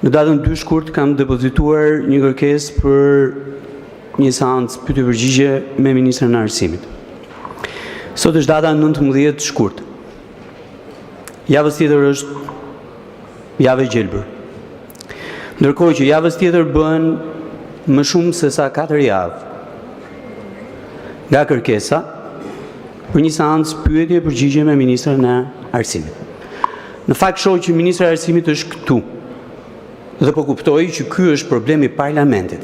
Në datën 2 shkurt kam depozituar një kërkesë për një seancë pyetje-përgjigje me ministren e Arsimit. Sot është data 19 shkurt. Javën tjetër është Javë e Gjelbër. Ndërkohë që javën tjetër bëhen më shumë sesa 4 javë nga kërkesa për një seancë pyetje-përgjigje me ministren e Arsimit. Në fakt, shoh që ministrja e Arsimit është këtu dhe po kuptoj që ky është problem i Parlamentit,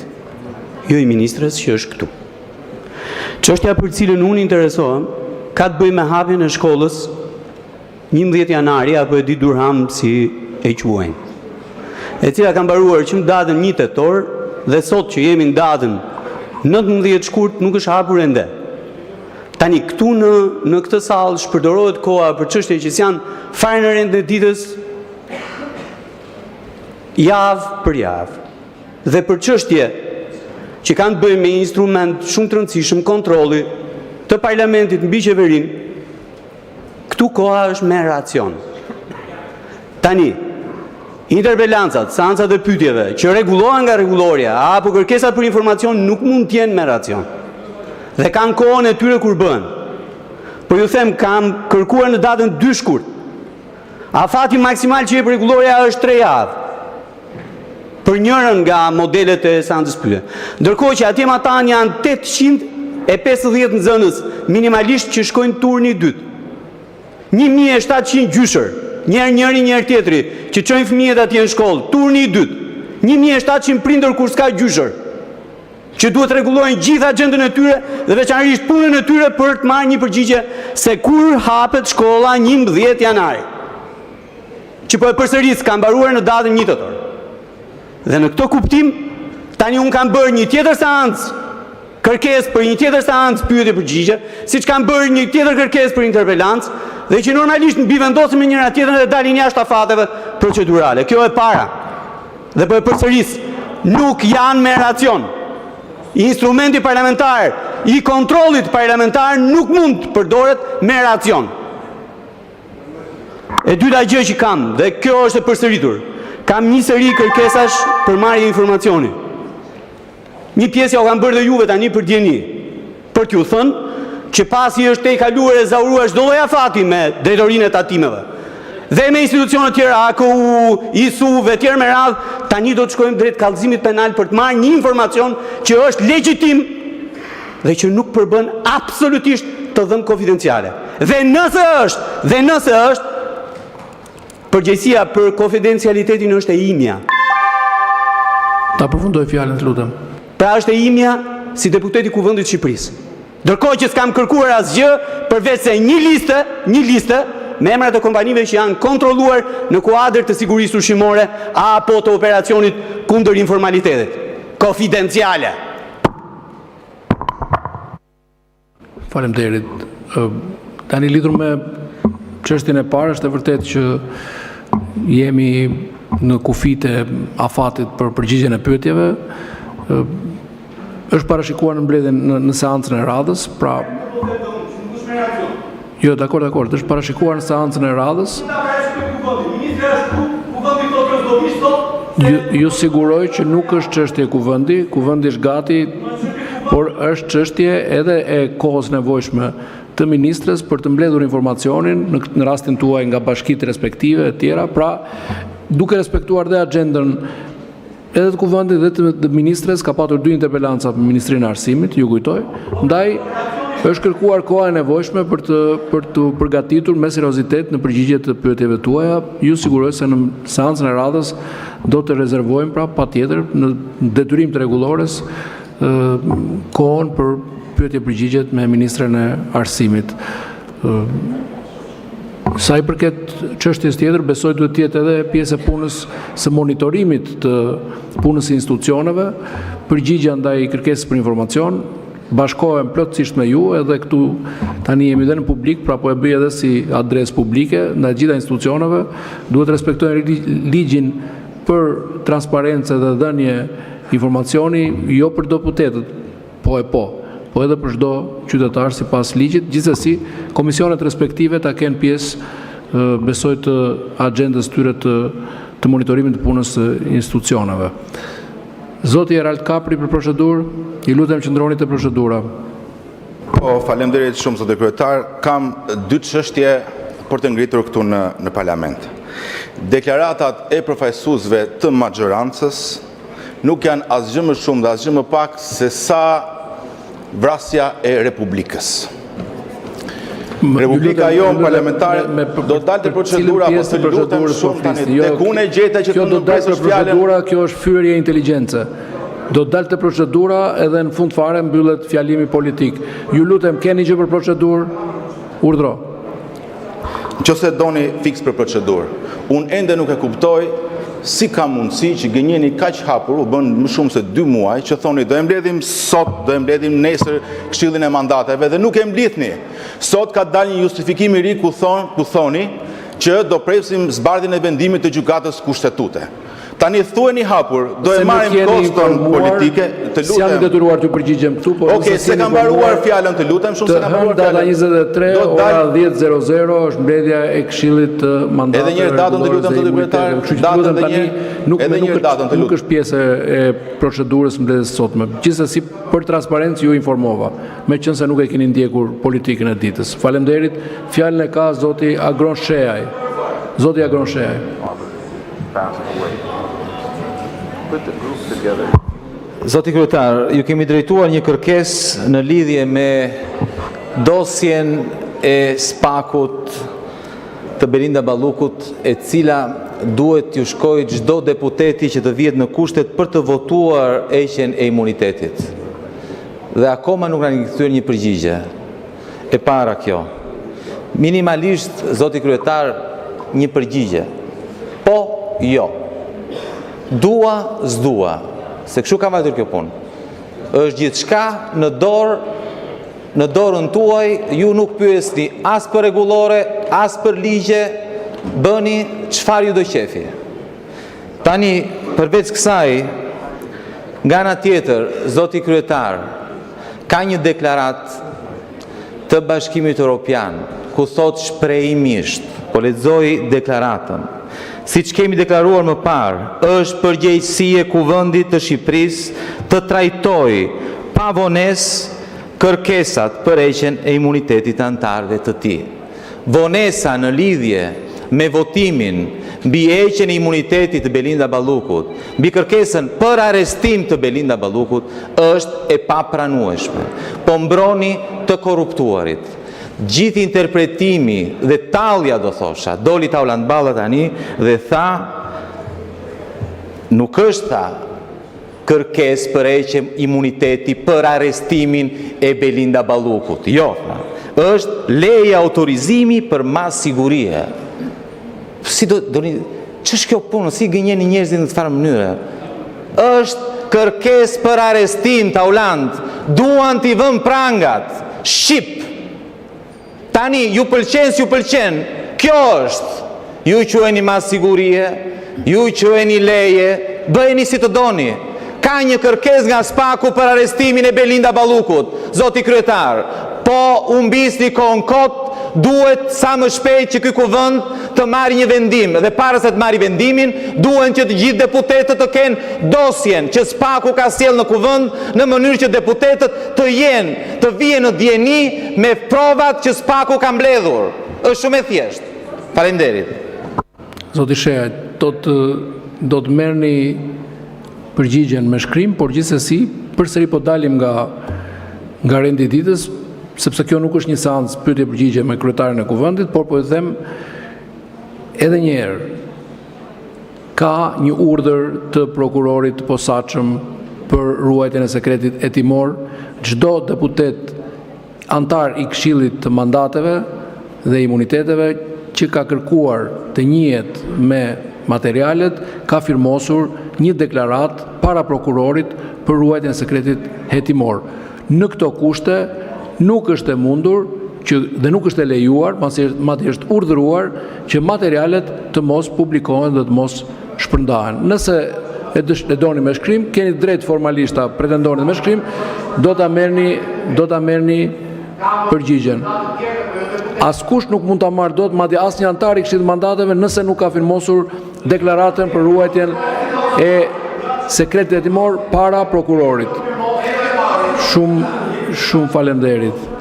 jo i ministres që është këtu. Çështja për të cilën unë interesohem ka të bëjë me hapjen e shkollës “11 Janari” apo “Edith Durham”, si e quajnë, e cila ka mbaruar që në datën 1 tetor dhe sot që jemi në datën 19 shkurt nuk është hapur ende. Tani, këtu në këtë sallë shpërdorohet koha për çështje që nuk janë fare në rendin e ditës javë për javë dhe për çështje që kanë të bëjnë me një instrument shumë të rëndësishëm kontrolli të Parlamentit mbi qeverinë, këtu koha është me racion. Tani, interpelancat, seancat e pyetjeve, që rregullohen nga Rregullorja apo kërkesat për informacion nuk mund të jenë me racion dhe kanë kohën e tyre kur bëhen. Po ju them, kam kërkuar në datën 2 shkurt. Afati maksimal që jep Rregullorja është 3 javë për njërën nga modelet e seancës së pyetjeve. Ndërkohë që atje matanë janë 850 nxënës minimalisht, që shkojnë te turni i dytë, 1700 gjyshër, një herë njëri, një herë tjetri, që çojnë fëmijët atje në shkollë, turni i dytë, 1700 prindër kur s'ka gjyshër, që duhet të rregullojnë të gjithë agjendën e tyre dhe veçanërisht punën e tyre për të marrë një përgjigje se kur hapet shkolla “11 Janari”, që, po e përsëris, ka mbaruar në datën 1 tetor. Dhe në këtë kuptim, tani unë kam bërë një tjetër seancë, kërkesë për një tjetër seancë pyetje-përgjigje, siç kam bërë një tjetër kërkesë për interpelancë dhe që normalisht mbivendosen me njëra-tjetrën dhe dalin jashtë afateve procedurale. Kjo e para. Dhe po e përsëris: nuk janë me racion. Instrumenti parlamentar i kontrollit parlamentar nuk mund të përdoret me racion. E dyta gjë që kam, dhe kjo është e përsëritur, kam një seri kërkesash për marrje informacioni. Një pjesë jua kam bërë edhe juve tani për dijeni, për t'ju thënë që pasi është tejkaluar dhe ezauruar çdolloj afati me Drejtorinë e Tatimeve dhe me institucione të tjera, AKU-ja, ISUV-i e të tjera me radhë, tani do të shkojmë drejt kallëzimit penal për të marrë një informacion që është legjitim dhe që nuk përbën absolutisht të dhënë konfidenciale. Dhe nëse është, dhe nëse është, përgjegjësia për konfidencialitetin është e imja. Ta përfundojë fjalën, të lutem! Pra, është e imja si deputet i Kuvendit të Shqipërisë. Ndërkohë që s'kam kërkuar asgjë përveçse një liste, një liste me emrat e kompanive që janë kontrolluar në kuadër të sigurisë ushqimore apo të operacionit kundër informalitetit. Konfidenciale! Faleminderit! Tani, lidhur me çështjen e parë, është e vërtetë që jemi në kufijtë e afatit për përgjigjen e pyetjeve. Është parashikuar në mbledhjen, në seancën e radhës, pra... Jo, dakord, dakord, është parashikuar në seancën e radhës. Ju siguroj që nuk është çështje Kuvendi, Kuvendi është gati, por është çështje edhe e kohës së nevojshme të ministres për të mbledhur informacionin, në rastin tuaj nga bashkitë respektive e të tjera. Pra, duke respektuar edhe agjendën edhe të Kuvendit, edhe të ministres, ka pasur dy interpelanca me Ministrinë e Arsimit, ju kujtoj, ndaj është kërkuar koha e nevojshme për të për t'u përgatitur me seriozitet në përgjigje të pyetjeve tuaja. Ju siguroj se në seancën e radhës do të rezervojmë, pra, patjetër, në detyrim të Rregullores, kohën për pyetje-përgjigjet me ministren e Arsimit. Sa i përket çështjes tjetër, besoj duhet të jetë edhe pjesë e punës së monitorimit të punës së institucioneve, përgjigjja ndaj kërkesës për informacion. Bashkohem plotësisht me ju, edhe këtu tani jemi edhe në publik, pra po e bëj edhe si adresë publike ndaj të gjitha institucioneve: duhet të respektojnë ligjin për transparencë dhe dhënie informacioni, jo për deputetët, po e po, por edhe për çdo qytetar, sipas ligjit. Gjithsesi, komisionet respektive ta kenë pjesë, besoj, të agjendës së tyre të. të monitorimit të punës së institucioneve. Zoti Erald Kapri për procedurë. Ju lutem, qëndroni te procedura. Po, faleminderit shumë, zoti Kryetar! Kam dy çështje për të ngritur këtu në Parlament. Deklaratat e përfaqësuesve të mazhorancës nuk janë asgjë më shumë dhe asgjë më pak sesa vrasja e Republikës. Republika jonë parlamentare do të dal te procedura, po të lutem shumë tani. Tek unë e gjete që të më ndërpresësh fjalën. Kjo do të dalë te procedura, kjo është fyerje inteligjence. Do të dalë te procedura dhe në fund fare mbyllet fjalimi politik. Ju lutem, keni gjë për procedurë? Urdhëroni! Në qoftë se e doni fiks për procedurë, unë ende nuk e kuptoj si ka mundësi që gënjeni kaq hapur, u bënë më shumë se dy muaj që thoni do e mbledhim sot, do e mbledhim nesër Këshillin e Mandateve dhe nuk e mblidhni. Sot ka dalë një justifikim i ri ku thoni që do presim zbardhjen e vendimit të Gjykatës Kushtetuese. Tani thuajeni hapur, do e marrim koston politike, të lutem. S'jam i detyruar t'ju përgjigjem këtu, por Okej, s'e kam mbaruar fjalën, të lutem shumë, s'e kam mbaruar fjalën. Të hënë data 23, ora 10:00 është mbledhja e Këshillit të Mandateve. Edhe një herë datën, të lutem, zoti kryetar. Kështu që të lutem tani nuk edhe një herë datën, të lutem. Nuk është pjesë e procedurës së mbledhjes së sotme. Gjithsesi, për transparencë ju informova, meqenëse nuk e keni ndjekur politikën e ditës. Faleminderit! Fjalën e ka zoti Agron Shehaj. Zoti Agron Shehaj. Zoti Kryetar, ju kemi drejtuar një kërkesë në lidhje me dosjen e SPAK-ut të Belinda Ballukut, e cila duhet t'u shkojë çdo deputeti që të vihet në kushtet për të votuar heqjen e imunitetit. Dhe akoma nuk na keni kthyer një përgjigje. E para kjo. Minimalisht, zoti kryetar, një përgjigje. Po, jo. Dua, s'dua. Se kështu ka vajtur kjo punë. Është gjithçka në dorë në dorën tuaj, ju nuk pyesni as për rregullore, as për ligje, bëni çfarë ju do qejfi. Tani, përveç kësaj, nga ana tjetër, zoti kryetar, ka një deklaratë të Bashkimit Europian, ku thotë shprehimisht, po lexoj deklaratën, siç kemi deklaruar më parë, është përgjegjësi e Kuvendit të Shqipërisë të trajtojë pa vonesë kërkesat për heqjen e imunitetit të anëtarëve të tij. Vonesa në lidhje me votimin mbi heqjen e imunitetit të Belinda Ballukut, mbi kërkesën për arrestim të Belinda Ballukut, është e papranueshme. Po mbroni të korruptuarit. Gjithë interpretimi dhe tallja do thosha, doli Taulant Balla tani dhe tha nuk është tha kërkesë për heqje imuniteti për arrestimin e Belinda Ballukut. Jo, tha, është leje autorizimi për masë sigurie. Si do doni ç'është kjo punë, si gënjeni njerëzit në këtë farë mënyre? Është kërkesë për arrestim Taulant. Duan t'i vënë prangat. Shqip. Tani ju pëlqen s'ju pëlqen, kjo është. Ju quajeni masë sigurie, ju quajeni leje, bëjeni si të doni. Ka një kërkesë nga SPAK-u për arrestimin e Belinda Ballukut, zoti kryetar. Po humbisni kohën kot, duhet sa më shpejt që ky Kuvend të marrë një vendim dhe para se të marrë vendimin, duhen që të gjithë deputetët të kenë dosjen që SPAK-u ka sjellë në Kuvend në mënyrë që deputetët të jenë, të vihen në dijeni me provat që SPAK-u ka mbledhur. Është shumë e thjeshtë. Faleminderit. Zoti Shehaj, do të do të merrni përgjigjen me shkrim, por gjithsesi përsëri po dalim nga nga rendi i ditës, sepse kjo nuk është një seancë pyetje-përgjigje me kryetarin e Kuvendit, por po ju them edhe një herë, ka një urdhër të prokurorit të posaçëm për ruajtjen e sekretit hetimor. Çdo deputet anëtar i Këshillit të Mandateve dhe Imuniteteve që ka kërkuar të njihet me materialet, ka firmosur një deklaratë para prokurorit për ruajtjen e sekretit hetimor. Në këto kushte nuk është e mundur që dhe nuk është e lejuar, pasi madje është urdhëruar që materialet të mos publikohen dhe të mos shpërndahen. Nëse e dësh, e doni me shkrim, keni të drejtë formalisht ta pretendoni me shkrim, do ta merrni do ta merrni përgjigjen. Askush nuk mund ta marrë dot, madje asnjë anëtar i Këshillit të Mandateve, nëse nuk ka firmosur deklaratën për ruajtjen e sekretit hetimor para prokurorit. Shumë, shumë faleminderit!